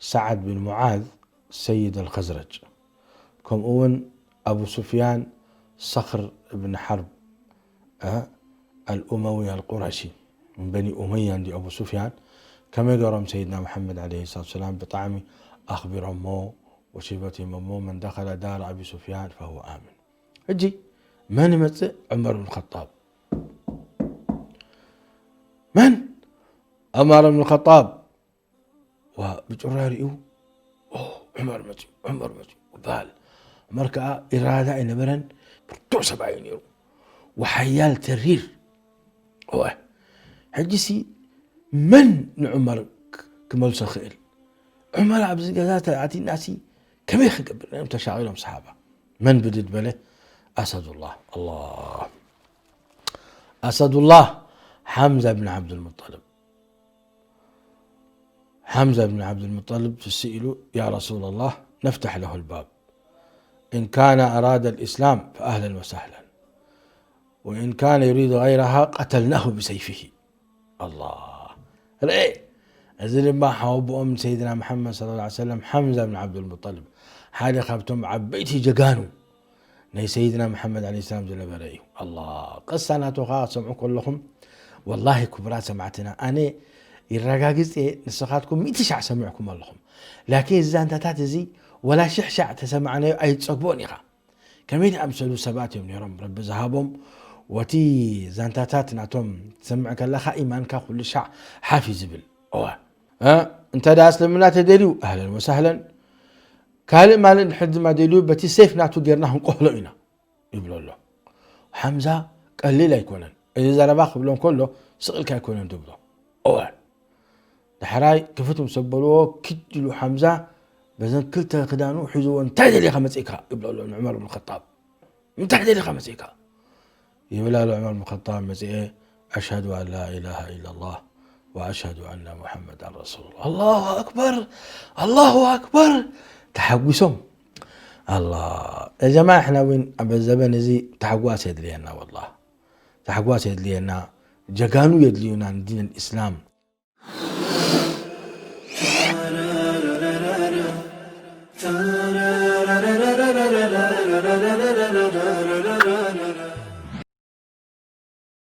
ሰዓድ ብን ሙዓዝ ሰይድ ኣልኸዝረጅ፣ ከምኡ እውን ኣቡ ሱፍያን ሰኽር እብን ሓርብ፣ እ፣ ኣልኡመዊ ኣልቁረሺ፣ ምን በኒ ኡመያ እንዲ ኣቡ ሱፍያን፣ ከመይ ገሮም ሰይድና መሓመድ ዓለይሂ ሰላቱ ሰላም ብጣዕሚ ኣኽቢሮሞ፣ ወሲበት ሂሞሞ፣ መን ደኸለ ዳር ኣቢ ሱፍያን ፈሁወ ኣሚን። ሕጂ መን ይመጽእ? ዑመር ብን ኸጣብ። መን? ዑመር ብን ኸጣብ። ዋ፣ ብጭራ ሪኡ፣ "ኦ፣ ዑመር መፅዩ፣ ዑመር መፅዩ" ይበሃል። ዑመር ከዓ ኢራዳ ኣይነበረን፣ ብርቱዕ ሰብኣይ እዩ ነይሩ። ወሓያል ተሪር። እወ፣ ሕጂሲ መን ንዑመር ክ-፣ ክመልሶ ክእል? ዑመር ኣብዚ ገዛ ተኣቲናሲ ከመይ ክገብር? እዮም ተሻቒሎም ሰሓባ። መን ብድድ በለ? ኣሰዱላህ። ኣላህ። ኣሰዱላህ ሓምዛ ብን ዓብዱልሙጠልብ። ሓምዛ ብን ዓብዱልሙጠልብ ትስእ ኢሉ፣ "ያ ረሱለላህ፣ ነፍታሕ ለሁ ልባብ። ኢን ካነ ኣራደ ልእስላም ፈኣህለን ወሳህለን። ወኢን ካነ ዩሪዱ ገይረሃ ቀተልናሁ ብሰይፊሂ።" ኣላህ። ርኤ፣ እዚ ድማ ሓወቦኦም ሰይድና መሓመድ ሰለላሁ ዐለይሂ ወሰለም፣ ሓምዛ ብን ዓብዱልሙጠልብ፣ ሓደ ካብቶም ዓበይቲ ጀጋኑ ናይ ሰይድና መሓመድ ዓለይሂ ሰላም ዝነበረ እዩ። ኣላህ። ቅሳ ናቱ ኸዓ ክትሰምዑ ከለኹም፣ ወላሂ ክቡራት ሰማዕትና፣ ኣነ ይረጋግጽ እየ፣ ንስኻትኩም ሚእቲ ሻዕ ሰሚዕኩም ኣለኹም። ላኪን እዚ ዛንታታት እዚ ወላ ሽሕ ሻዕ ተሰማዕናዮ ኣይትጸግቦን ኢኻ። ከመይ ዝኣምሰሉ ሰባት እዮም ነይሮም ረቢ ዝሃቦም፣ ወቲ ዛንታታት ናቶም ትሰምዕ ከለኻ ኢማንካ ኩሉ ሻዕ ሓፍ እዩ ዝብል። እዋ። እ፣ እንተ ደኣ እስልምና ተደልዩ፣ ኣህለን ወሳህለን። ካልእ ማለት ንሕድማ ደልዩ፣ በቲ ሴፍ ናቱ ጌርና ክንቆህሎ ኢና፣ ይብሎ ኣሎ። ሓምዛ ቀሊል ኣይኮነን። እዚ ዘረባ ክብሎ እንከሎ፣ ስቕ ኢልካ ኣይኮነን ትብሎ። እወ። ዳሕራይ ክፍት ምስ ኣበልዎ፣ ኪድ ኢሉ ሓምዛ፣ በዘን ክልተ ክዳኑ ሒዝዎ፣ "እንታይ ደሊኻ መጺእካ?" ይብሎ ኣሎ ንዑመር ብን ኸጣብ። "እንታይ ደሊኻ መጺእካ?" ይብል ኣሎ ዑመር ብን ኸጣብ፣ መጺኤ፣ "ኣሽሀዱ ኣን ላ ኢላሃ ኢላላህ ወኣሽሀዱ ኣነ ሙሐመዳን ረሱሉላህ። ኣላሁ ኣክበር፣ ኣላሁ ኣክበር!" ተሓጒሶም። ኣላ፣ ያ ጀማዓ፣ እሕና እውን ኣብ ዘበን እዚ ታሕጓስ የድልየና፣ ወላሂ። ታሕጓስ የድልየና። ጀጋኑ የድልዩና ንዲን ልእስላም።